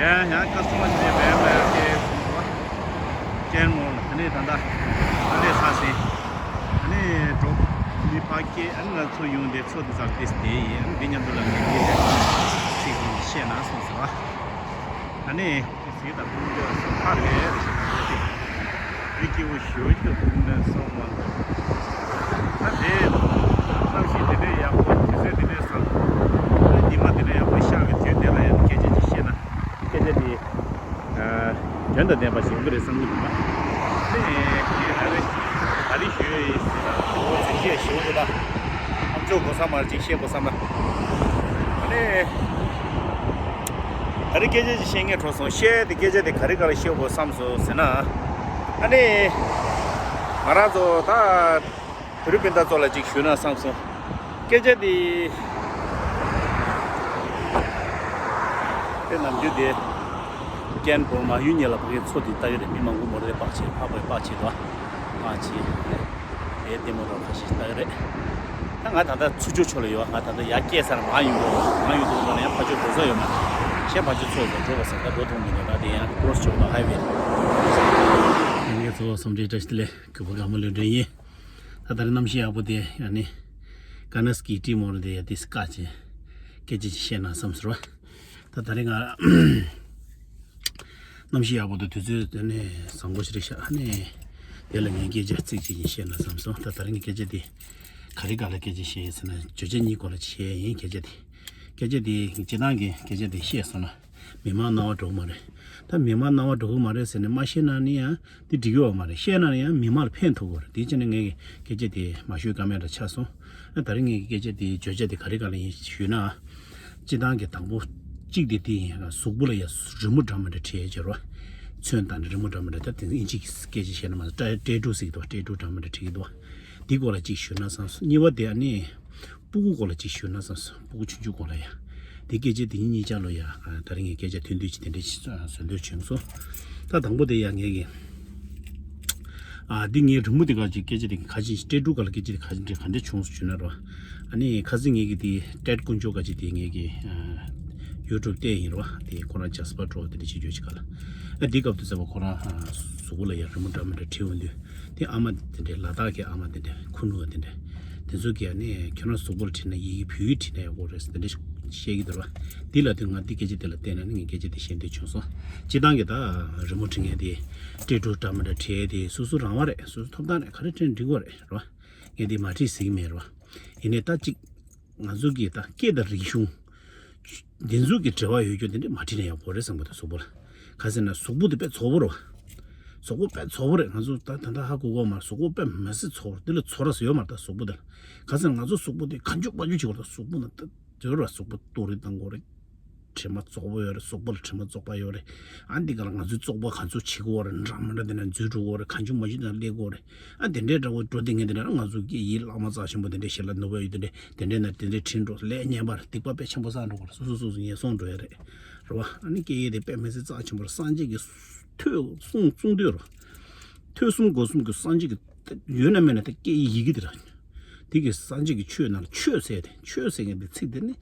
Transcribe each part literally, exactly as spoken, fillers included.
ཡང་ཡང་ཀ་སི་ཊ་མར་ཞིག་བས་མ་ཡང་སྐྱེལ་སོང་བ། སྐྱེལ་ངོ་ལ་དེ་ནས་ད་ལྟ་ཨ་ལས་ཚ་ཟིན། ཨ་ནི་འགྲོ་མི་ཕ་སྐྱེལ་ཨ་ནི་ང་ཚོ་ཡོང་དེ་ཚོ་དེ་ཚར་ཏེ་དེ་ཡིན། ཨ་ནི་འདི་མཉམ་དུ་ལ་ངས་སྐད་ཆ་ཅིག་བཤད་ན་སོང་ཟེར་བ། ཨ་ནི། ཟིག་དང་ཕུང་འདྲ་སོགས་ཁ་རེ་རེ་ཞིག་དང་འདྲ་སྟེ། རི་སྐྱེ་བོ་ཞོ་སྐྱོ་ཕུང་འདྲ་སོགས་མང་པོ། ད་དེ་གནམ་གཤིས་དེ་འདྲའི་ཡག་པོ་དུས་ཚོད་དེ་འདྲའི་བཟང་པོ། ཉི་མ་དེ་འདྲའི་ཡག་པོ་ཤར་བའི་དུས་དེ་ལ་ཡང་སྐད་ཆ་ཅིག་བཤད་ན། སྐད་ཆ་དེ་དོན་དང་ལྡན་པ་ཞིག་ཡོང་གི་རེད་བསམ་གྱི་འདུག་ན། ཨ་ནི་ངས་ད་རེས་ད་རེས་ཞུ་ཡས་ཡིན་ཟེར་ན་ཞུ་བ་ཚིག་བཤད་ཞུ་བ་དེ་དག་ཨམ་ཅོག་གོ་ས་མར་ཅིག་བཤད་དགོས་བསམ་ན། ཨ་ནི། ད་རེས་སྐད་ཆ་ཅིག་བཤད་ངེས་འཕྲོ་སོང་། བཤད་དེ་སྐད་ཆ་དེ་ག་རེ་ག་རེ་བཤད་དགོས་བསམ་སོང་ཟེར་ན། ཨ་ནི། ང་རང་ཚོ་ད་བོད་རིགས་སྤུན་ཟླ་ཚོ་ལ་ཅིག་ཞུས་ན་བསམ་སོང་། སྐད་ཆ་དེ། དེ་ནམ་རྒྱུན་དེ། ཀན་བོར་མ་ཡུལ་གཉིས་ལ་ཕ་གིའི་མཚོ་དེ་ལྟ་གི་རེད། མི་མང་པོ་མོ་རེ་པག་ཆེ་ཕག་པའི་པག་ཆེ་དོ། པག་ཆེ། དེ་ལྟད་མོ་རོགས་ཁ་ཤས་ལྟ་གི་རེད། ད་ང་ད་ལྟ་ཚུར་ཕྱོགས་ལ་ཡོད། ང་ད་ལྟ་ཡར་སྐྱེལ་སར་མ་ཡོང་གི། མ་ཡོང་དུས་ཙམ་ལ་ཡང་ཕར་ཕྱོགས་འགྲོ་ས་ཡོད་མ་རེད། གཞན་ཕར་ཕྱོགས་ཚོ་ཡོད་འགྲོ་བ་ཟེར། ད་འགྲོ་ཐུབ་མི་འདུག་ད་དེ་ཡང་ཀོ་རོ་སི་ཕྱོགས་ལ་ཧའི་ཝེ་རེད། ངེད་ཚོ་སོམ་ཁྲི་བཀྲ་ཤིས་བདེ་ལེགས། གུས་པ་དགའ་མོ་ལོས་འདྲེན་ཡིན། ད་ད་རེས་གནམ་གཤིས་ཡག་པོ་དེ་ཡང་ནི། ཀ་ན་སི་ཀི་ཏི་མོ་རེ་དེ་ཡ་དེ་སི་ཀ་ཅེ། སྐད་ཆ་ཅིག་བཤད་ན་བསམ་ཟེར་བ། ད་ད་རེས་ང་གནམ་གཤིས་ཡག་པོ་དང་དུས་ཚོད་དེ་ནས་བཟང་པོ་ཞིག་རེད་ཤག་ཨ་ནི་དེ་ལ་ངས་སྐད་ཆ་ཚིག་གཅིག་ཅིག་བཤད་ན་བསམ་སོང་། ད་ད་རེས་ངས་སྐད་ཆ་དེ་ག་རེ་ག་ལ་སྐད་ཆ་བཤད་ཡོད་ཟེར་ན། བརྗོད་བྱ་གཉིས་སྐོར་ལ་བཤད་ཡིན། སྐད་ཆ་དེ་སྐད་ཆ་དེ་སྤྱིར་བཏང་གི་སྐད་ཆ་དེ་བཤད་སོང་ན་མི་མང་རྣ་བ་འགྲོ་གི་མ་རེད། ད་མི་མང་རྣ་བ་འགྲོ་གི་མ་རེད་ཟེར་ནས་མ་བཤད་ན་ནི་ཡང་དེ་འགྲིག་གི་ཡོད་མ་རེད། བཤད་ན་ནི་ཡང་མི་མང་ལ་ཕན་ཐོགས་ཀྱི་རེད། དེ་བྱས་ནས་ངས་སྐད་ཆ་དེ་མ་ཤོད་ཀ་མེད་འདྲ་ཆགས་སོང་། ཨ་ད་རེས་ངས་སྐད་ཆ་དེ་བརྗོད་བྱ་དེ་ག་རེ་ག་ལ་ཡིན་ཞུས་ན། སྤྱིར་བཏང་གི་དང་པོ་གཅིག་དེ་དེ་ཡིན། གཟུགས་པོ་ལ་ཡ་རི་མོ་འདྲ་མི་འདྲ་བྲིས་ཡོད་ཀྱི་རེད་བ། ཚོན་དང་རི་མོ་འདྲ་མི་འདྲ། ད་དེ་ཨིན་ཇིའི་སྐད་ཆ་བཤད་ན་མ་ཊ་ཊེ་ཊུ་ཟེར་གྱི་འདུག་ཊེ་ཊུ་འདྲ་མི་འདྲ་བྲིས་ཀྱི་འདུག་འདི་སྐོར་ལ་གཅིག་ཞུས་ན་བསམ་སོང་། གཉིས་པ་དེ་ཨ་ནི་སྤུ་གུ་སྐོར་ལ་གཅིག་ཞུས་ན་བསམ་སོང་། སྤུ་གུ་ཆུང་ཆུང་སྐོར་ལ་ཡ། དེ་སྐད་ཆ་དེ་གཉིས་ཆ་ལ་ཡ་ད་རེས་ངས་སྐད་ཆ་ཐུང་ཐུང་ཅིག་དེ་འདྲ་ཞིག་བཟོ་འདོད་བྱུང་སོང་། ད་དང་པོ་དེ་ཡ་ངས་ཀྱི། ཨ་འདི་ངའི་རི་མོ་དེ་ག་ཅིག་སྐད་ཆ་དེ་ག་ཅིག་ཊེ་ཊུ་ག་ལ་སྐད་ཆ་དེ་ག་ཅིག་འདྲ་ག་འདྲ་བྱུང་སོང་ཞུས་ན་རོ། ཨ་ནི་ཁ་སང་ངེད་ཀྱི་དེ་ཊེཌ་དཀོན་མཆོག་ག་ཅིག་དེ་ངེད་ཀྱི་ཡུ་ཊུབ་བལྟས་ཡིན་རོ། དེ་ཁོ་རང་ཇ་སི་པར་བྲོ་བ་དེ་འདྲ་བྱེད་རྒྱུ་ཞིག་ག་ལ། ཨ་འདི་སྐབས་དུ་ཟེར་བ་ཁོ་རང་གཟུགས་པོ་ལ་ཡ་རི་མོ་འདྲ་མི་འདྲ་བྲིས་འོང་དུས་དེ་ཨ་མ་དེ་འདྲ་ལ་དྭགས་ཀྱི་ཨ་མ་དེ་འདྲ་ཁུ་ནུ་བ་དེ་འདྲ་དེ་ཚོ་གིས་ཨ་ནི་ཁྱོད་རང་གཟུགས་པོ་ལ་བྲིས་ན་ཡི་གེ་བོད་ཡིག་བྲིས་ན་ཡག་པོ་རེད་ཟེར་དེ་འདྲ་བཤད་ཀྱི་འདུག་ར། འདི་ལ་དུས་ང་འདི་སྐད་ཆ་དེ་ལ་བལྟས་ན་ནི་ངས་སྐད་ཆ་དེ་བཤད་འདོད་བྱུང་སོང་། སྤྱིར་བཏང་གི་ད་རི་མོ་བྲིས་མཁན་དེ་ཊེ་ཊུ་འདྲ་མི་འདྲ་བྲིས་དེ་སོ་སོ་རང་དབང་རེད། སོ་སོ་ཐོབ་ཐང་རེད། ག་རེ་བྲིས་ན་འགྲིག་གི་རེད་ར། ངས་འདི་མ་བྲིས་ཟེར་གྱི་མེད་ར། ཡིན་ནའི་ད་ཅིག་ང་ཚོ་གི་ད་སྐད་དང་རིག་གཞུང་འདི་ཚོ་གི་འབྲེལ་བ་ཡོད་རྒྱུ་དེ་འདྲ་མ་བྲིས་ན་ཡག་པོ་རེད་བསམ་གི་འདུག་གཟུགས་པོ་ལ། ག་ཟེར་ན་གཟུགས་པོ་དེ་དཔེ་ཚོགས་པོ་རེད་བ། གཟུགས་པོ་དཔེ་ཚོགས་པོ་རེད། ང་ཚོ་ད་ད་ལྟ་ཧ་གོ་གོ་མ་རེད། གཟུགས་པོ་དཔེ་མི་སྲིད་ཚོགས་པོ་རེད། དེ་ལ་ཚོགས་ར་ཟེར་ཡོད་མ་རེད། ད་གཟུགས་པོ་དེ་ལ། ག་ཟེར་ན་ང་ཚོ་གཟུགས་པོ་དེ་གང་བྱུང་མ་བྱུང་བྱེད་དགོས་རེད། ད་གཟུགས་པོ་ན་ད་དེ་ར་གཟུགས་པོ་ཏོག་རིགས་བཏང་དགོས་རེད། དྲི་མ་བཙོག་པོ་ཡོད་རེད། གཟུགས་པོ་ལ་དྲི་མ་བཙོག་པ་ཡོད་རེད། ཨ་འདི་ག་ལ་ང་ཚོའི་བཙོག་པ་ག་ཚོད་བྱེད་དགོས་རེད། འདྲ་མི་འདྲ་དེ་ན་འཛུལ་འགྲོ་དགོས་རེད། གང་བྱུང་མ་བྱུང་དེ་ན་སླེབས་དགོས་རེད། ཨ་དེ་འདྲའི་འདྲ་བོ་འགྲོ་དེ་ངས་དེ་འདྲ་ང་ཚོ་སྐད་ཡིག་བླ་མ་རྩ་ཆེན་པོ་དེ་འདྲའི་ཞེ་ལ་ནུབ་པ་ཡོད་དེ་འདྲའི་དེ་འདྲའི་ན་དེ་འདྲའི་ཁྲིད་འགྲོ་ལས་ངན་པ་རེད། སྡིག་པ་དཔེ་ཆེན་པོ་བསགས་འགྲོ་དགོས་རེད། སོ་སོ་སོ་སོ་ངན་སོང་འགྲོ་ཡ་རེད། རེད་བ། ཨ་ནི་སྐད་ཡིག་དེ་དཔེ་མི་སྲིད་རྩ་ཆེན་པོ་རེད། སངས་རྒྱས་ཀྱི་ཐོས་གསུང་གསུང་དུས་ར། ཐོས་གསུམ་སྒོ་གསུམ་གྱི་སངས་རྒྱས་ཀྱི་ཡོད་ན་མེད་ན་དེ་སྐད་ཡིག་ཡི་གེ་དེ་ར། དེ་གི་སངས་རྒྱས་ཀྱི་ཆོས་ནང་ལ་ཆོས་ཟེར་ཏེ་ཆོས་ཟེར་མཁན་དེ་ཚིག་དེ་ནི་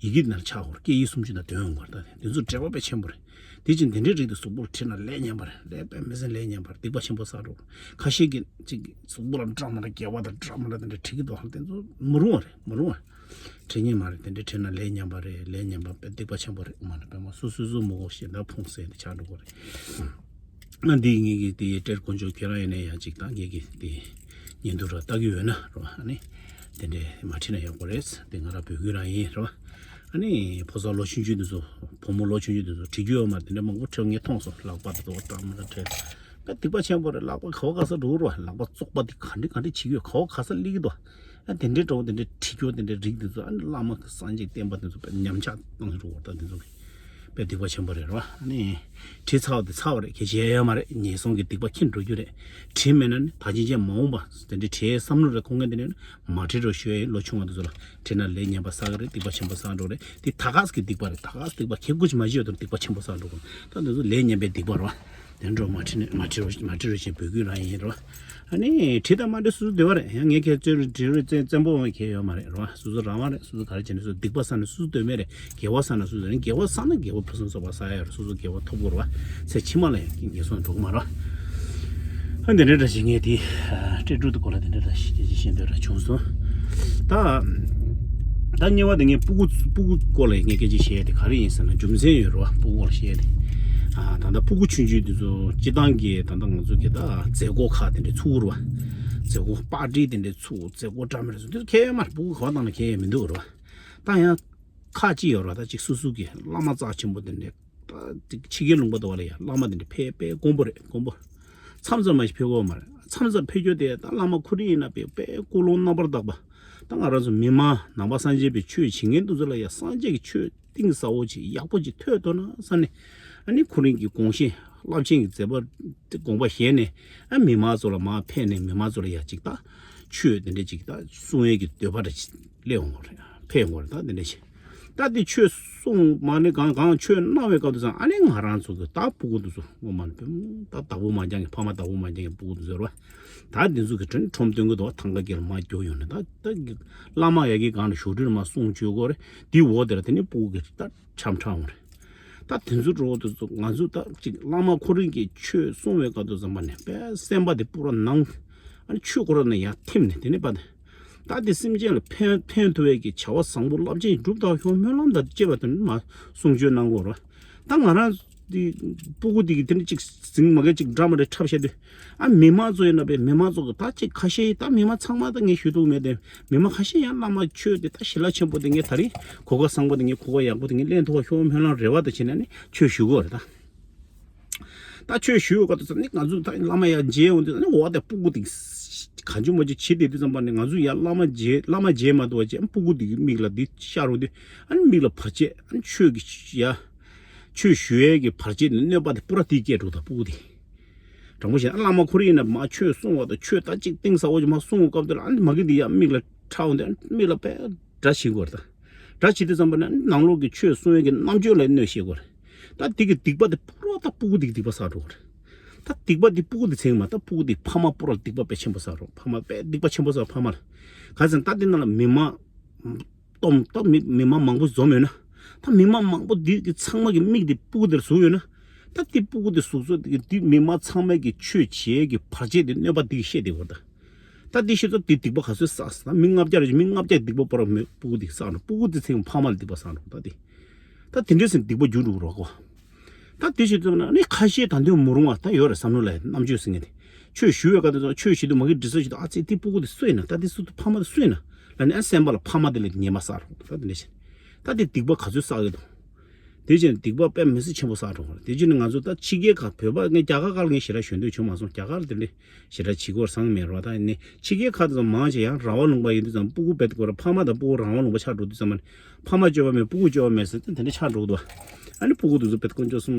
ཡི་གེ་དེ་ནང་ལ་ཆགས་ཡོད་རེད། སྐད་ཡིག་སུམ་ཅུ་ནང་དོན་ཡོང་གི་རེད། ད་དེ་ཚོ་འབྲེལ་བ་དཔེ་ཆེན་པོ་རེད། དེ་བཞིན་དེ་འདྲའི་རིགས་དེ་གཟུགས་པོ་ལ་བྲིས་ན་ལས་ངན་པ་རེད། ལས་དཔེ་མི་སྲིད་ལས་ངན་པ་རེད། སྡིག་པ་ཆེན་པོ་བསགས་འགྲོ་གི་རེད། ཁ་ཤས་ཀྱིས་ཅིག་གཟུགས་པོ་ལ་འདྲ་མི་འདྲ་དགེ་བ་དང་འདྲ་མི་འདྲ་དེ་འདྲ་བྲིས་ཀྱི་འདུག་ཧ། དེ་ཚོ་མི་རུང་བ་རེད། མི་རུང་བ་རེད། བྲིས་ཉན་མ་རེད། དེ་འདྲ་བྲིས་ན་ལས་ངན་པ་རེད། ལས་ངན་པ་དཔེ་སྡིག་པ་ཆེན་པོ་རེད་མ་རེད། དཔེ་མ་སོ་སོ་སོ་མི་གོ་ཞེ་འདྲ་ཕུང་སེ་དེ་ཆགས་འགྲོ་གི་རེད། ང་འདི་ངེད་ཀྱི་དེ་ཊེཌ་དཀོན་མཆོག་ཁྱེད་རང་ཡིན་ན་ཡང་ཅིག་ད་ངེད་ཀྱི་དེ་ཉིན་དུ་ར་ལྟ་གི་ཡོད་ན་རོ། ཨ་ནི་དེ་འདྲས་མ་བྲིས་ན་ཡག་པོ་རེད། དེ་ང་རང་བོད་ཁུལ་རང་ཡིན་རོ། ཨ་ནི་ཕོ་གསར་ལོ་ཆུང་ཆུང་དེ་ཚོ་བུ་མོ་ལོ་ཆུང་ཆུང་དེ་ཚོ་བྲིས་རྒྱུ་ཡོད་མ་རེད། དེ་འདྲ་མང་པོ་བྲིས་ངས་མཐོང་སོང་། ལག་པ་དེ་ཚོ་འདྲ་མི་འདྲ་བྲིས་དཔེ་སྡིག་པ་ཆེན་པོ་རེད། ལག་པ་ག་བ་ག་ས་འགྲོ་རོ། ལག་པ་བཙོག་པ་དེ་ག་འདྲས་ག་འདྲས་བྱེད་ཀྱི་ཡོད། ག་བ་ག་ས་སླེབས་ཀྱི་འདུག་ཨ་དེ་འདྲའི་འདྲ་བོ་དེ་འདྲའི་བྲིས་སྐྱོར་དེ་འདྲའི་རིགས་དེ་ཚོ་ཨ་ནི་བླ་མ་གི་སངས་རྒྱས་བསྟན་པ་དེ་ཚོ་དཔེ་ཉམས་ཆག་བཏང་རུ་བ་ད་དེ་ཚོ་གི་དཔེ་སྡིག་པ་ཆེན་པོ་རེད་རོ། ཨ་ནི་བྲིས་ཚར་བ་དེ་ཚར་བ་རེད། གལ་ཆེ་ཡ་ཡོད་མ་རེད། ངན་སོང་གི་སྡིག་པ་ཁྱེར་འགྲོ་རྒྱུ་རེད། བྲིས་མེད་ན་ནི་ད་ཕྱིན་ཆད་མ་འོངས་པ་དེ་འདྲའི་བྲིས་བསམ་བློ་རེ་འཁོར་མཁན་དེ་འདྲ་ནི་མ་བྲིས་རོགས་ཞུ་ཡ་ཡིན། ལོ་ཆུང་བ་དེ་ཚོ་ལ་བྲིས་ན་ལས་ངན་པ་བསགས་གི་རེད། སྡིག་པ་ཆེན་པོ་བསགས་འགྲོ་རེད། དེ་ད་ག་ཟེ་གི་སྡིག་པ་རེད། ད་ག་ཟེ་སྡིག་པ་ཁྱེད་སྐུ་ཅི་མ་བྱེད་ཡོད་དོ་སྡིག་པ་ཆེན་པོ་བསགས་འགྲོ་གི་ད་དེ་ཚོ་ལས་ངན་པའི་སྡིག་པ་རེད་བ། དེ་འདྲ་མ་བྲིས་ནས་མ་བྲིས་རོགས་མ་བྲིས་རོགས་ཞེས་འབོད་སྐུལ་རང་ཡིན་རོ། ཨ་ནི་བྲིས་དང་མ་བྲིས་སོ་སོ་འདོད་པ་རེད། ཡང་ངས་ཁྱེད་ཚོའི་བྲིས་རོགས་བཙན་བཙན་པོ་འོང་གལ་ཡོད་མ་རེད་རོ། སོ་སོ་རང་དབང་རེད། སོ་སོ་ག་རེ་བྱས་ནས་སོ་སོ་སྡིག་པ་བསགས་ནས་སོ་སོ་སྡོད་མེད་རེད། དགེ་བ་བསགས་ན་སོ་སོ་རེད། དགེ་བ་བསགས་ན་དགེ་བ་ཕུན་སུམ་ཚོགས་པ་བསགས་ཡ་རེད། སོ་སོ་དགེ་བ་ཐོབ་དགོས་རེད་བ། ཚེ་ཕྱི་མ་ལ་ཡང་ངན་སོང་འགྲོ་གི་མ་རེད། ཨ་འདི་འདྲ་འདྲ་ཞིག་ངས་དེ་སྤྲེལ་ཕྲུག་དེ་སྐོར་ལ་དེ་འདྲ་འདྲ་ཞིག་སྐད་ཆ་བཤད་འདོད་འདྲ་བྱུང་སོང་། ད་ད་གཉིས་པ་དེ་ངས་སྤུ་གུ་སྤུ་གུ་སྐོར་ལ་ངས་སྐད་ཆ་བཤད་ཡ་དེ་ག་རེ་ཡིན་ཟེར་ན། རྒྱུ་མཚན་ཡོད་རེད་བ། སྤུ་གུ་སྐོར་ལ་བཤད་ཡ་དེ། ཨ་ད་ལྟ་སྤུ་གུ་ཆུང་ཆུང་དེ་ཚོ་སྤྱི་བཏང་གི་ད་ལྟ་ང་ཚོ་གི་ད་མཛད་སྒོ་ཁག་དེ་འདྲ་ཚུགས་རེད་བ། མཛད་སྒོ་པར་ཏི་དེ་འདྲ་ཚུགས། མཛད་སྒོ་འདྲ་མི་འདྲ་ཚུགས། དེ་ཚོ་གལ་ཡོད་མ་རེད། སྤུ་གུ་ག་བ་བཏང་ན་གལ་ཡོད་མི་འདུག་རེད་བ། ད་ཡང་ཁག་ཅིག་ཡོད་རེད་བ། ད་ཅིག་སོ་སོ་གི་བླ་མ་རྩ་ཆེན་པོ་དེ་འདྲ་ད་ཅིག་ཕྱི་རྒྱལ་ལུང་པ་དུ་བ་ལ་ཡ་བླ་མ་དེ་འདྲ་ཕེབས་དཔེ་དཀོན་པོ་རེད། དཀོན་པོ། མཚམས་མཚམས་མ་ཞིག་ཕེབས་ཀྱི་ཡོད་མ་རེད། མཚམས་མཚམས་ཕེབས་རྒྱུ་དེ་ད་བླ་མ་ཁོ་རང་ཡིན་ན་དཔེ་དཔེ་ཀུན་སློང་རྣམ་པར་དག་པ། ད་ང་རང་ཚོ་མི་མང་ནང་པ་སངས་རྒྱས་པའི་ཆོས་བྱེད་མཁན་དེ་ཚོ་ལ་ཡ་སངས་རྒྱས་ཀྱི་ཆོས་གཏིང་ཟབ་པོ་ཅིག་ཡག་པོ་ཅིག་ཐོས་ཐུབ་ན་བསམ་ནས། ཨ་ནི་ཁོ་རང་གི་དགོངས་གཞི་རླབས་ཆེན་གྱི་མཛད་པ་དེ་དགོངས་པ་བཞེས་ནས། ཨ་མི་མང་ཚོ་ལ་མར་ཕེབས་ནས་མི་མང་ཚོ་ལ་ཡ་ཅིག་ད་ཆོས་དེ་འདྲ་ཅིག་ད་གསུང་ཡས་ཀྱི་འདོད་པ་འདྲ་ཅིག་སླེབས་ཡོང་གི་རེད། ཕེབས་ཡོང་གི་རེད། ད་དེ་འདྲ་ཞིག་ད་དེ་ཆོས་གསུང་མ་ནི་གང་གང་ཆོས་གནང་བའི་སྐབས་དུ་ཙང་། ཨ་ནི་ང་རང་ཚོ་གི་ད་སྤུ་གུ་དེ་ཚོ་ངོ་མ་ནི་ད་བདག་པོ་མ་འགྱངས་ཀྱི་ཕ་མ་བདག་པོ་མ་འགྱངས་ཀྱི་སྤུ་གུ་དེ་ཚོ་རེད་བ། ད་དེ་ཚོ་གི་དྲིན་ཁྲོམ་སྟོན་གི་འདུག་བ། ཐང་ག་གི་ལ་མར་རྒྱུག་ཡོང་ནས། ད་ད་གི་བླ་མ་ཡ་གི་སྒང་ལ་ཞོགས་དྲིལ་མར་གསུང་བཅོས་གོ་རེད། དེའི་འོག་དེ་ལ་དེ་ནི་སྤུ་གུ་གི་ད་འཆམ་འཁྲབ་འོང་རེད། ད་དེ་ཚོ་འགྲོ་དུས་ཚོ་ང་ཚོ་ད་ཅིག་བླ་མ་ཁོ་རང་གིས་ཆོས་གསུང་བའི་སྐབས་དུ་ཙམ་པ་ནས་དཔེ་སེམས་པ་དེ་པུ་ར་ནང་། ཨ་ནི་ཆོས་ཁོ་རང་ནས་ཡར་ཐིམ་ནས། དེ་ནས་པ་དེ་ད་དེ་སེམས་ཅན་ལ་ཕན་ཕན་ཐོགས་ཡས་ཀྱི་བྱ་བ་བཟང་པོ་རླབས་ཆེན་སྒྲུབ་དང་ཤོག་སྨོན་ལམ་དང་བཅས་པ་དེ་ནི་མར་གསུང་ཆོས་གནང་དགོས་རེད། ད་ང་རང་དེ་སྤུ་གུ་དེ་གི་དེ་ནི་ཅིག་ཟིང་མ་གི་ཅིག་འདྲ་མ་རེད་འཁྲབ་བཤད་དུས། ཨ་མི་མང་ཚོ་ཡིན་ན་པས་མི་མང་ཚོ་གི་ད་ཅིག་ཁ་ཤས་ད་མི་མང་ཚང་མ་ད་ངས་ཞུ་ཐུབ་མེད་དེ། མི་མང་ཁ་ཤས་ཡང་བླ་མ་ཆོས་དེ་ད་ཞི་ལྷག་ཆེན་པོ་དེ་ངས་ད་རིང་གོ་སྐབས་བཟང་པོ་དེ་ངས་གོ་སྐབས་ཡག་པོ་དེ་ངས་ལེན་ཐུབ་པ་ཤོག་སྨོན་ལམ་རེ་བ་དང་བྱས་ནས་ནི་ཆོས་ཞུ་གི་ཡོད་རེད་ད། ད་ཆོས་ཞུ་ཡོད་ག་དུས་ཙམ་ནི་ང་ཚོ་ད་བླ་མ་ཡར་མཇལ་འོང་དུས་ནི་འོ་ད་སྤུ་གུ་དེ་གང་བྱུང་མ་བྱུང་བྱེད་དེ་དུས་ཙམ་པ་ནི་ང་ཚོ་ཡར་བླ་མ་མཇལ་བླ་མ་མཇལ་མ་ཐུབ་པ་བྱས་སྤུ་གུ་དེ་གི་མིག་ལ་དེ་ཤར་འོང་དུས། ཨ་ནི་མིག་ལ་བར་ཆད། ཨ་ནི་ཆོས་ཀྱི་ཡ་ཆོས་ཞུ་ཡས་ཀྱི་བར་ཆད་ནི་གནོད་པ་དེ་པུ་ར་དེ་སྐྱེས་འགྲོ་ད་སྤུ་གུ་དེ། དྲང་པོ་བཤད་ན་བླ་མ་ཁོ་རང་ཡིན་ན་མར་ཆོས་གསུང་བ་དང་ཆོས་ད་ཅིག་གཏིང་ཟབ་པོ་ཅིག་མར་གསུང་བའི་སྐབས་དེ་ལ་ཨ་ནི་མ་གི་འདི་ཡ་མིག་ལ་ཁྲ་འོང་དུས་ཨ་ནི་མིག་ལ་དཔེ་སྒྲ་བྱེད་དགོས་རེད་ད། སྒྲ་བྱེད་དུས་ཙམ་པ་ནི་ཨ་ནི་ནང་ལོགས་ཀྱི་ཆོས་གསུང་ཡས་ཀྱི་རྣམ་དཔྱོད་ལ་གནོད་ཤེས་དགོས་རེད། ད་དེ་གི་སྡིག་པ་དེ་པུ་ར་ད་སྤུ་གུ་དེ་གི་སྡིག་པ་བསགས་འགྲོ་གི་རེད། ད་སྡིག་པ་དེ་སྤུ་གུ་དེ་ཚེ་མ་ད་སྤུ་གུ་དེ་ཕ་མ་པུ་ར་སྡིག་པ་དཔེ་ཆེན་པོ་བསགས་རོགས། ཕ་མ་དཔེ་སྡིག་པ་ཆེན་པོ་བསགས་ཕ་མ་ལ། ག་ཚོད་ད་དེ་ནང་ལ་མི་མང་སྟོང་ད་མི་མི་མང་མང་པོ་འཛོམས་ཡོད་ན། ད་མི་མང་མང་པོ་འདི་གི་ཚང་མ་གི་མིག་དེ་སྤུ་གུ་དེར་ཟུག་ཡོད་ན། ད་དེ་སྤུ་གུ་དེ་ཟུག་ཚོད་དེ་གི་དེ་མི་མང་ཚང་མ་གི་ཆོས་བྱེད་ཀྱི་བར་ཆད་དེ་གནོད་པ་དེ་གི་ཤེས་དེ་བར་ད། ད་དེ་ཤེས་ཚོད་དེ་སྡིག་པ་ག་ཚོད་བསགས། ད་མི་ལྔ་བརྒྱ་རེ་མི་ལྔ་བརྒྱ་སྡིག་པ་པོ་ར་མི་སྤུ་གུ་དེ་བསགས་འགྲོ། སྤུ་གུ་དེ་ཚེ་ཕ་མ་ལ་སྡིག་པ་བསགས་འགྲོ་ད་དེ། ད་དེ་འདྲས་སེ་སྡིག་པ་རྒྱུ་འགྲོ་རོགས་གོ། ད་དེ་ཞིག་ཐུབ་ན་ནི་ཁ་ཤས་ད་འདོད་མོ་རུང་བ་ད་ཡོད་རེད་བསམ་བློ་ལ་རྣམ་དཔྱོད་ཟེར་མཁན་དེ། ཆོས་ཞུ་བའི་སྐབས་དེ་ཚོ་ཆོས་ཞུ་དུས་མ་གི་འདྲི་ས་ཞིག་ཏུ་ཨ་ཙི་དེ་སྤུ་གུ་དེ་སུ་ཡིན་ན། ད་དེ་སུ་ཕ་མ་དེ་སུ་ཡིན་ན་ལ་ནི་ཨ་སེམས་པ་ལ་ཕ་མ་དེ་ལས་ཉེས་མ་བསགས་རོགས། ད་དེ་འདྲ་ཞིག་ད་དེ་སྡིག་པ་ག་ཚོད་བསགས་ཀྱི་འདུག་དེ་བཞིན་སྡིག་པ་དཔེ་མི་སྲིད་ཆེན་པོ་བསགས་འགྲོ་བ་རེད། དེ་བཞིན་ང་ཚོ་ད་ཕྱི་རྒྱལ་ཁག་བོད་པ་ངས་རྒྱ་གར་ཁག་ལ་ངས་ཞེ་དྲག་ཞུ་འདོད་བྱུང་མ་སོང་། རྒྱ་གར་དེ་འདྲ་ཞེ་དྲག་བྱེད་ཀྱི་ཡོད་རེད་བསམ་གྱི་མེད་རེད་བ། ད་ཡིན་ནའི་ཕྱི་རྒྱལ་ཁག་དེ་ཚོ་མང་ཆེ་ཡང་རང་དབང་ལུང་པ་ཡིན་དུས་ཙམ་སྤུ་གུ་བེད་སྐོར་ཕ་མ་དང་སྤུ་གུ་རང་དབང་ལུང་པ་ཆགས་འགྲོ་དུས་ཙམ་པ་ནི། ཕ་མ་སྤྱོད་པ་མེད་སྤུ་གུ་སྤྱོད་པ་མེད་ཟེར་ཏེ་དེ་འདྲ་ཆགས་འགྲོ་གི་འདུག་ཨ་ནི་སྤུ་གུ་དེ་ཚོ་བེད་དཀོན་མཆོག་གསུམ་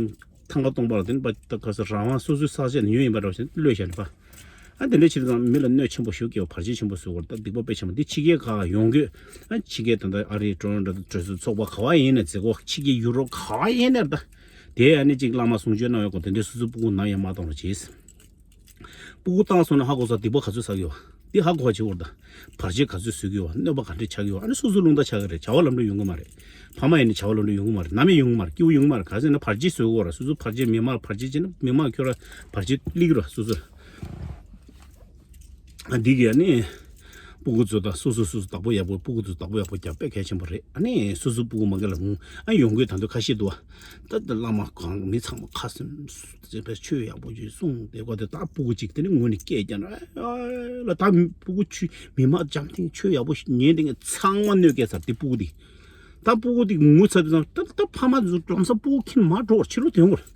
ཐང་ག་སྟོང་པ་ལ་དེ་ནི་པ་ད་ག་ས་རང་དབང་སོ་སོའི་ས་ཆ་ནས་ཡོད་ཡིན་པ་འདྲ་བ་ཞིག་གློད་བཞག་ནས་པ། ཨ་དེ་འདྲ་བྱེད་དུས་ཙམ་མི་ལ་གནོད་ཆེན་པོ་ཞིག་སྐྱེལ་བ་བར་ཆད་ཆེན་པོ་བཟོ་བར་ད་སྡིག་པ་དཔེ་ཆེན་པོ་འདི་ཕྱི་རྒྱལ་ཁག་ཡོང་དགོས། ཨ་ཕྱི་རྒྱལ་ད་ལྟ་ཨ་རིའི་ཀྲོ་རོན་ཀྲོ་གྲོས་ཚོགས་ཚོགས་པ་ག་བ་ཡིན་ནས་མཛད་སྒོ་ཕྱི་རྒྱལ་ཡུ་རོབ་ག་བ་ཡིན་ནས་ད། དེ་ཨ་ནི་ཅིག་བླ་མ་གསུང་ཆོས་གནང་བའི་སྐོར་དེ་འདྲའི་སོ་སོའི་སྤུ་གུ་ནམ་ཡང་མ་གཏོང་རོགས་བྱེད། སྤུ་གུ་བཏང་སོང་ན་ཧ་གོ་ས་སྡིག་པ་ག་ཚོད་བསགས་ཡོད་བ། འདི་ཧ་གོ་བ་བྱེད་དགོས་རེད་ད། བར་ཆད་ག་ཚོད་བཟོ་གི་ཡོད་བ། གནོད་པ་ག་འདྲས་ཆགས་ཀྱི་ཡོད་བ། ཨ་ནི་སོ་སོ་རླུང་རྟ་ཆགས་ཀྱི་རེད། བྱ་བ་ལམ་འགྲོ་ཡོང་གི་མ་རེད། ཕ་མ་ཡིན་ནའི་བྱ་བ་ལམ་འགྲོ་ཡོང་གི་མ་རེད། ནམ་ཡང་ཡོང་གི་མ་རེད། སྐྱིད་པོ་ཡོང་གི་མ་རེད། ག་ཚོད་ན་བར་ཆད་བཟོ་གི་ཡོད་རེད། སོ་སོ་བར་ཆད་མི་མང་བར་ཆད་བྱས་ན་མི་མང་ཁྱོད་ར་བར་ཆད་སླེབས་ཀྱི་རེད་སོ་སོར། ཨ་འདི་གི་ཨ་ནི། སྤུ་གུ་ཚོ་དང་སོ་སོ་སོ་སོ་བདག་པོ་ཡག་པོ་སྤུ་གུ་ཚོ་བདག་པོ་ཡག་པོ་རྒྱག་དཔེ་གལ་ཆེན་པོ་རེད། ཨ་ནི་སོ་སོ་སྤུ་གུ་མ་གི་ལ་ངུ་ཨ་ཡོང་གི་ད་དུང་ཁ་ཤས་འདུག་བ། ད་ད་བླ་མ་གང་མི་ཚང་མ་ཁ་སེམས་ཟེར་བའི་ཆོས་ཡག་པོ་ཅིག་གསུངས་དེ་གོ་དེ་ད་སྤུ་གུ་ཅིག་དེ་ནི་ངུ་ནི་སྐད་རྒྱག་ན་ཨ་ལ་ད་སྤུ་གུ་ཆུ་མི་མ་འཇམ་ཐིང་ཆོས་ཡག་པོ་ཉན་དེ་ངས་ཚང་མ་གནོད་སྐྱེལ་ཚར་དེ་སྤུ་གུ་དེ། ད་སྤུ་གུ་དེ་ངུ་ཚར་དུས་ཙང་ད་ད་ཕ་མ་ཚོ་འགྲོམ་ས་སྤུ་གུ་ཁྱིམ་མ་འགྲོ་བར་ཕྱི་ལོགས་ཐོན་དགོས།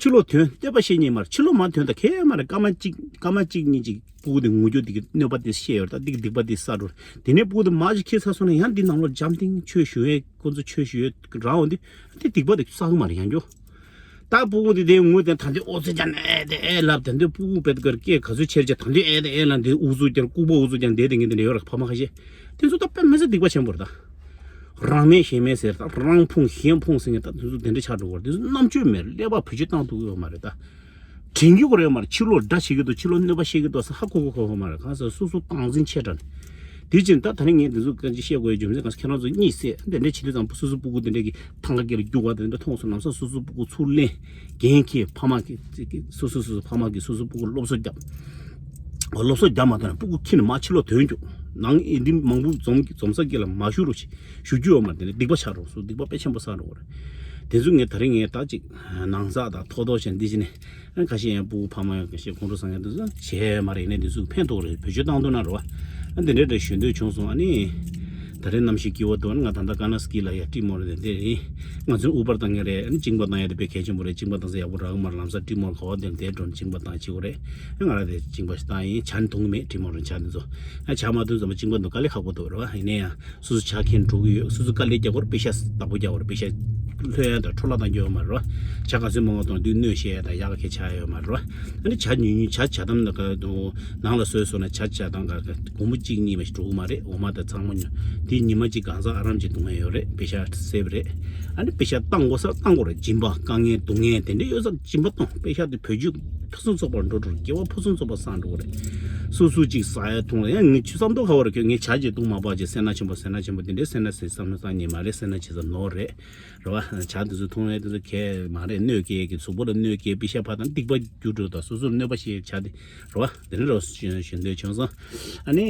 ཕྱི་ལོགས་ཐོན་བསྟན་པ་བཤད་ཉན་མར་ཕྱི་ལོགས་མར་ཐོན་ད་ཁེ་མ་རེད། སྐར་མ་གཅིག་སྐར་མ་གཅིག་གཉིས་ཅིག་སྤུ་གུ་དེ་ངུ་རྒྱུ་དེ་གི་གནོད་པ་དེ་ཤེས་ཡོད་ད་དེ་གི་སྡིག་པ་དེ་བསགས་འགྲོ། དེ་ནས་སྤུ་གུ་དེ་མར་ཅིག་ཁྱེར་ཚར་སོང་ན་ཡང་འདི་ནང་ལོགས་འཇམ་ཐིང་ཆོས་ཞུ་ཡས་ཁོ་ཚོ་ཆོས་ཞུ་ཡས་རང་འོང་དེ་དེ་སྡིག་པ་དེ་བསགས་གི་མ་རེད་ཡང་རྒྱུ། ད་སྤུ་གུ་དེ་དེ་ངུ་དེ་ད་འདི་ཨོ་ཙི་ཅན་ཨེ་དེ་ཨེ་ལབ་དེ་འདི་སྤུ་གུ་བེད་ཀར་སྐད་ག་ཚོད་ཆེར་ཆེར་ད་འདི་ཨེ་དེ་ཨེ་ལབ་འདི་ཨུ་ཚུགས་རྒྱག་ལྐུགས་པ་ཨུ་ཚུགས་རྒྱག་འདི་དེ་ངས་དེ་འདྲ་ཡོད་ར་ཕ་མ་ཁ་ཤས་དེ་ཚོ་ད་དཔེ་མི་སྲིད་སྡིག་པ་ཆེན་པོ་རེད་ད། རང་མེད་གཞན་མེད་ཟེར། ད་རང་ཕུང་གཞན་ཕུང་ཟེར་མཁན་ད་དེ་ཚོ་དེ་འདྲ་ཆགས་འགྲོ་གི་རེད། དེ་ཚོ་རྣམ་དཔྱོད་མེད། ཀླད་པ་བེད་སྤྱོད་བཏང་ཐུབ་ཀྱི་ཡོད་མ་རེད་ད། དྲན་རྒྱུ་གོ་རེད་མ་རེད། ཕྱི་ལོགས་དགྲ་བྱེད་ཀྱི་འདུག་ཕྱི་ལོགས་གནོད་པ་བཤད་ཀྱི་འདུག་ཟེར་ཧ་གོ་གོ་གོ་མ་རེད། གང་ཟེར་སོ་སོ་སྟངས་འཛིན་ཆེ་དྲགས་ནས། དེ་བཞིན་ད་ད་ནི་ངས་འདི་ཚོ་གང་ཅི་བཤད་དགོས་ཡ་རྒྱུ་མཚན་གང་ཟེར་ཁྱེད་རང་ཚོ་གཉིད་སད། དེ་འདྲ་བྱེད་དུས་ཙམ་སོ་སོ་སྤུ་གུ་དེ་འདྲ་གི་ཐང་ག་སྐེ་ལ་རྒྱུག་པ་དེ་འདྲ་མཐོང་སོང་། ལམ་སང་སོ་སོ་སྤུ་གུ་ཚུར་ལེན། འགན་འཁྱེར། ཕ་མ་གི་སོ་སོ་སོ་སོ་ཕ་མ་གི་སོ་སོ་སྤུ་གུ་སློབ་གསོ་རྒྱབ། སློབ་གསོ་རྒྱབ་མ་ཐུབ་ན་སྤུ་གུ་ཁྱེར་ནས་མར་ཕྱི་ལོགས་ཐོན་རྒྱུག་ནང་ཨེ་འདི་མང་པོ་འཛོམས་འཛོམས་ས་སྐེ་ལ་མ་བཞུགས་རོགས་བྱེད། བཞུགས་རྒྱུ་ཡོད་མ་རེད། དེ་ནས་སྡིག་པ་ཆགས་འགྲོ་སོང་། སྡིག་པ་དཔེ་ཆེན་པོ་བསགས་འགྲོ་གི་རེད། དེ་ཚོ་ངས་ད་རིང་ངས་ད་ཅིག་ནང་ཚགས་དང་ཐོག་ཐོག་བྱས་འདི་བྱས་ནས། ཨ་ཁ་ཤས་ཡང་སྤུ་གུ་ཕ་མ་ཡང་ཁ་ཤས་ཁོང་ཁྲོ་ཟ་མཁན་དེ་ཚོ་བྱས་མ་རེད། ཡིན་ནའི་དེ་ཚོ་ཕན་ཐོགས་རེད། བེད་སྤྱོད་བཏང་ཐུབ་ན་རེད་བ། ཨ་འདི་འདྲའི་འདྲ་ཞུ་འདོད་བྱུང་སོང་། ཨ་ནི་ད་རེས་གནམ་གཤིས་སྐྱིད་པོ་འདུག་ང་ད་ལྟ་ཀ་ན་སི་ཀི་ལ་ཡ་ཏི་མོར་དེ་འདྲ་ཡིན། ང་ཚོས་ཨུ་བར་བཏང་མཁན་རེད། ཨ་ནི་གཅིན་པ་བཏང་ཡ་དེ་དཔེ་གལ་ཆེན་པོ་རེད། གཅིན་པ་བཏང་ས་ཡག་པོ་རག་གི་མ་རེད། ལམ་སང་ཏི་མོར་ག་བ་དེར་འདྲ་འགྲོ་ནས་གཅིན་པ་བཏང་བྱེད་དགོས་རེད། ཨ་ང་རང་དེ་གཅིན་པ་ཞིག་བཏང་ཡིན། ཇ་ནི་འཐུང་གི་མེད། ཏི་མོར་ཇ་དེ་ཚོ། ཨ་ཇ་མ་འཐུང་ཙམ་པ་གཅིན་པ་འདུག་དཀའ་ལས་ཁག་པོ་འདུག་རེད་བ། ཡིན་ནའི་ཡང་། སོ་སོ་ཇ་ཁྱེར་འགྲོ་གི་ཡོད། སོ་སོ་དཀའ་ལས་རྒྱག་དགོས་རེད། པེ་ཤ་བདག་པོ་རྒྱག་དགོས་རེད། པེ་ཤ་ལྷོད་ཡ་དང་འཕྲོ་བརླག་གཏང་རྒྱུ་ཡོད་མ་རེད་བ། ཇ་ག་ཚོད་མང་བ་གཏོང་དུས་གནོད་བཤད་ཡ་དང་ཡག་ག་ཁྱེར་ཆགས་ཡ་ཡོད་མ་རེད་བ། ཨ་ནི་ཇ་ཉུང་ཉུང་ཇ་ཇ་དམ་ནང་ལ་སོས་སོང་ན་ཇ་ཇ་དང་ག་ག་སྒོར་མོ་གཅིག་གཉིས་མ་ཞིག་འགྲོ་གི་མ་རེད། འོ་མ་དང་ཚང་མ་ཉོ། དེ་ཉི་མ་གཅིག་གང་ཟག་ཨ་རམ་གྱི་སྡུག་བསྔལ་ཡོད་རེད། པེ་ཤ་སེབ་རེད། ཨ་ནི་པེ་ཤ་བཏང་དགོས་ས་བཏང་དགོས་རེད། སྦྱིན་པ་དཀའ་ངལ་སྡུག་བསྔལ་དེ་འདྲ་ཡོད་ས་སྦྱིན་པ་བཏང་། པེ་ཤ་དེ་བེད་སྤྱོད་ཕུན་སུམ་ཚོགས་པར་འགྲོ་འགྲོ་རེད། དགེ་བ་ཕུན་སུམ་ཚོགས་པ་བསགས་འགྲོ་གི་རེད། སོ་སོ་གཅིག་ཟ་ཡ་འཐུང་ཡ་ཡང་ངས་ཆུ་བསམ་མདོག་ཁ་བ་རེད། ཁྱོད་ངས་ཇ་གཅིག་འཐུང་མ་པ་ཅིག་སེར་སྣ་ཆེན་པོ་སེར་སྣ་ཆེན་པོ་དེ་འདྲའི་སེར་སྣ་སེར་བསམ་བློ་བཏང་ཉན་མ་རེད། སེར་སྣ་ཆེ་ས་ནོར་རེད། རེད་བ། ཇ་དེ་ཚོ་འཐུང་ཡ་དེ་ཚོ་གས་མ་རེད། གནོད་སྐྱེལ་གི་གཟུགས་པོ་ལ་གནོད་སྐྱེལ། པེ་ཤ་ཕར་བཏང་སྡིག་པ་རྒྱུ་འགྲོ་དང་སོ་སོར་གནོད་པ་བྱེད་ཇ་དེ། རེད་བ། དེ་འདྲ་རོ་ཞུ་འདོད་བྱུང་སོང་། ཨ་ནི་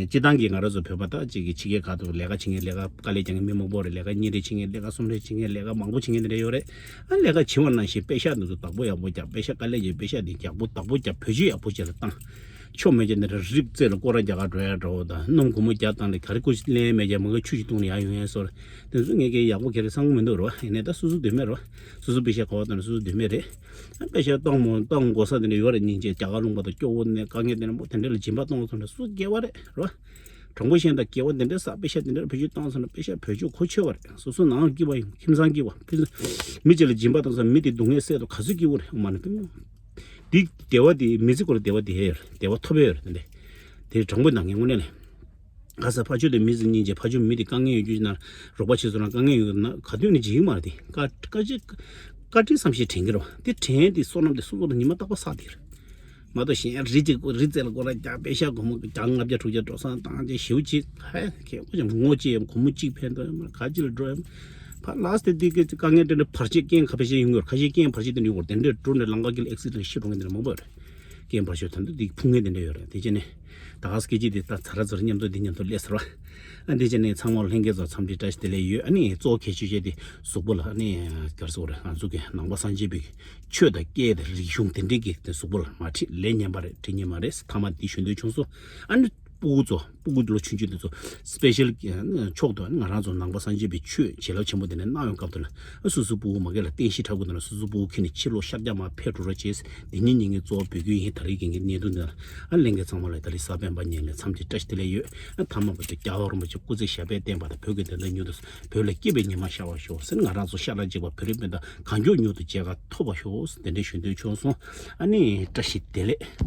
སྤྱི་བཏང་གི་ང་རང་ཚོ་བོད་པ་ད་ཅིག་གི་ཕྱི་རྒྱལ་ཁག་ཏུ་ལས་ཀ་བྱེད་མཁན་ལས་ཀ་དཀའ་ལས་རྒྱག་མཁན་མི་མང་པོ་རེད། ལས་ཀ་གཉིས་རེ་བྱེད་མཁན་ལས་ཀ་གསུམ་རེ་བྱེད་མཁན་ལས་ཀ་མང་པོ་བྱེད་མཁན་དེ་འདྲ་ཡོད་རེད། ཨ་ལས་ཀ་བྱེད་པ་ནང་བཞིན་པེ་ཤ་འདི་ཚོ་བདག་པོ་ཡག་པོ་རྒྱག་པེ་ཤ་དཀའ་ལས་རྒྱག་པེ་ཤ་འདི་ཡག་པོ་བདག་པོ་རྒྱག་བེད་སྤྱོད་ཡག་པོ་བྱས་ལ་བཏང་། ཆོ་མེད་ཀྱི་འདི་འདྲ་རིགས་རྩེ་ལ་སྐོར་ར་རྒྱག་ག་འགྲོ་ཡ་འདྲ་བོ་དང་སྣུམ་སྒོར་མོ་བརྒྱ་བཏང་ལས་ག་རེ་ཀུ་ཅི་ལེན་མེད་ཀྱ་མ་གི་ཆུ་ཞིག་བཏུང་ནས་ཡར་ཡོང་ཡ་སོ་རེད། དེ་ཚོ་ངས་ཀྱི་ཡག་པོ་ག་རེ་བསམ་གི་མི་འདུག་རེད་བ། ཡིན་ནའི་ད་སོ་སོ་འདོད་མེད་རེད་བ། སོ་སོ་པེ་ཤ་ག་བ་བཏང་ན་སོ་སོ་འདོད་མེད་རེད། པེ་ཤ་བཏང་མོ་བཏང་དགོས་ས་དེ་འདྲ་ཡོད་རེད། སྙིང་རྗེ་རྒྱ་གར་ལུང་པ་དང་སྐྱོ་བོ་ནས་དཀའ་ངལ་དེ་འདྲ་མོ་དེ་འདྲ་ལ་སྦྱིན་པ་བཏང་སོང་ན་སུ་དགེ་བ་རེད་རོ། གྲོང་པ་གཞན་དང་དགེ་བ་དེ་འདྲ་བསགས། པེ་ཤ་དེ་འདྲ་བེད་སྤྱོད་བཏང་སོང་ན་པེ་ཤ་བེད་སྤྱོད་གོ་ཆོད་པ་རེད། སོ་སོ་ནང་སྐྱིད་པ་ཡོང་། ཁྱིམ་ཚང་སྐྱིད་པ། ཕན་ཚུན་མི་གཅིག་ལ་སྦྱིན་པ་བཏང་སོང་ན་མི་དེ་སྡུག་བསྔལ་སེལ་དུ་ག་ཚོད་སྐྱིད་པོ་རེད་མ་ནི་ཕན། དེ་བདེ་བ་དེ་མི་ཚེ་སྐོར་བདེ་བ་དེ་ཧེ་ཡོད་རེད། བདེ་བ་ཐོབ་ཡོད་རེད། དེ་འདྲ་དེ་གྲོང་པ་ནང་ངས་དངོས་གནས་ལས། ག་ས་ཕ་ཆོས་དེ་མི་ཚེ་སྙིང་རྗེ། ཕ་ཆོས་མི་དེ་དཀའ་ངལ་ཡོད་རྒྱུ་ན་རོགས་པ་བྱེད་སོང་ན་དཀའ་ངལ་ཡོད་ན་ག་དུས་ནས་བྱེད་ཀྱི་མ་རེད། དེ་བཀའ་བཀའ་ཅི་བཀའ་དྲིན་བསམ་ཤེས་དྲན་གྱི་རེད་བ། དེ་དྲན་དེ་བསོད་ནམས་དེ་སོ་སོ་ལ་ཉི་མ་རྟག་པར་བསགས་དེ་རེད། མ་གཏོགས་གཞན་རི་གཅིག་རི་རྩེ་ལ་སྐོར་ར་རྒྱག་པེ་ཤ་སྒོར་མོ་བརྒྱ་ལྔ་བརྒྱ་དྲུག་བརྒྱ་འགྲོ་སོང་བཏང་རྗེས་ཞེའུ་གཅིག་ཧའི་ཁེ་ཁོ་ཅང་ངོ་ཅི་ཡང་སྒོར་མོ་གཅིག་ཕན་ཐོགས་ཡང་མ་ག་ཅི་ལ་འགྲོ་ཡང་ཕ་ལགས་དེ་དེ་གི་དཀའ་ངལ་དེ་འདྲ་བར་ཆད་རྐྱེན་ཁ་ཕལ་ཆེར་ཡོང་གི་རེད། ཁ་ཤས་རྐྱེན་བར་ཆད་དེ་འདྲ་ཡོང་གི་རེད། དེ་འདྲ་འགྲོ་ནས་ལམ་ཁ་དཀྱིལ་ལ་ཨེག་སི་ཌེན་ཊི་ཤི་འགྲོ་མཁན་དེ་འདྲ་མང་པོ་ཡོད་རེད། རྐྱེན་བར་ཆད་ད་དུང་དེ་ཕུང་མཁན་དེ་འདྲ་ཡོད་རེད། དེ་བྱས་ནས་ད་ག་སྐད་ཅིག་དེ་ད་ཚ་ར་ཚ་ར་མཉམ་དུ་དེ་མཉམ་དུ་སླེབས་ཟེར་བ། ཨ་འདི་བྱས་ནས་ཚང་མ་ལྷན་རྒྱས་ཚོ་འཚམས་འདྲི་བཀྲ་ཤིས་བདེ་ལེགས་ཡོད། ཨ་ནི་གཙོ་བོ་གལ་ཆེ་ཤོས་དེ་གཟུགས་པོ་ལ་ཨ་ནི་ག་རེ་ཟེར་དགོས་རེད། ང་ཚོ་གི་ནང་པ་སངས་རྒྱས་པའི་ཆོས་དང་སྐད་དང་རིག་གཞུང་དེ་འདྲས་ཀྱི་དེ་གཟུགས་པོ་ལ་མ་ཁྲིད་ལས་ཉན་པ་རེད། ཁྲིད་ཉན་མ་རེད། ཐ་མ་འདི་ཞུ་འདོད་བྱུང་སོང་། ཨ་ནི་སྤུ་གུ་ཚོ་སྤུ་གུ་ལོ་ཆུང་ཆུང་དེ་ཚོ་སི་པེ་ཤལ་མཆོག་ཏུ་ཨ་ནི་ང་རང་ཚོ་ནང་པ་སངས་རྒྱས་པའི་ཆོས་བྱིན་རླབས་ཆེན་པོ་དེ་འདྲ་གནང་ཡོང་སྐབས་དེ་ལ་ཨ་སོ་སོའི་སྤུ་གུ་མ་གི་ལ་རྟེན་གཞི་འཁྲབ་དགོས་དེ་ལ་སོ་སོའི་སྤུ་གུ་ཁྱེར་ནས་ཕྱི་ལོགས་ཤར་རྒྱག་མ་ཕེབས་འགྲོ་རོགས་བྱེད། འདི་ཉིན་ཉིན་གྱི་གཙོ་བོ་འབོད་སྐུལ་ཡིན། ད་རེས་ཀྱི་ངའི་གནད་དོན་འདི་ལ་ཨ་ལྷན་རྒྱས་ཚང་མ་ལ་ད་རེས་གཟའ་སྤེན་པ་ཉིན་ལ་འཚམས་འདྲི་བཀྲ་ཤིས་བདེ་ལེགས་ཡོད། ཨ་ཐ་མ་བར་དུ་རྒྱལ་བ་རིན་པོ་ཆེ་སྐུ་ཚེ་ཞབས་པད་བརྟན་པ་དང་བོད་ཀྱི་བདེན་མཐའ་མྱུར་དུ་བོད་ལ་སྐྱིད་པའི་ཉི་མ་ཤར་བར་ཤོག་ཟེར། ང་རང་ཚོ་ཤ་ཁྲག་གཅིག་པ་བོད་རིགས་སྤུན་ཟླ་གང་མགྱོགས་མྱུར་དུ་མཇལ་ཁ་ཐོབ་པར་ཤོག་ཟེར་དེ་འདྲའི་ཞུ་འདོད་བྱུང་སོང་། ཨ་ནི་བཀྲ་ཤིས་བདེ་ལེགས།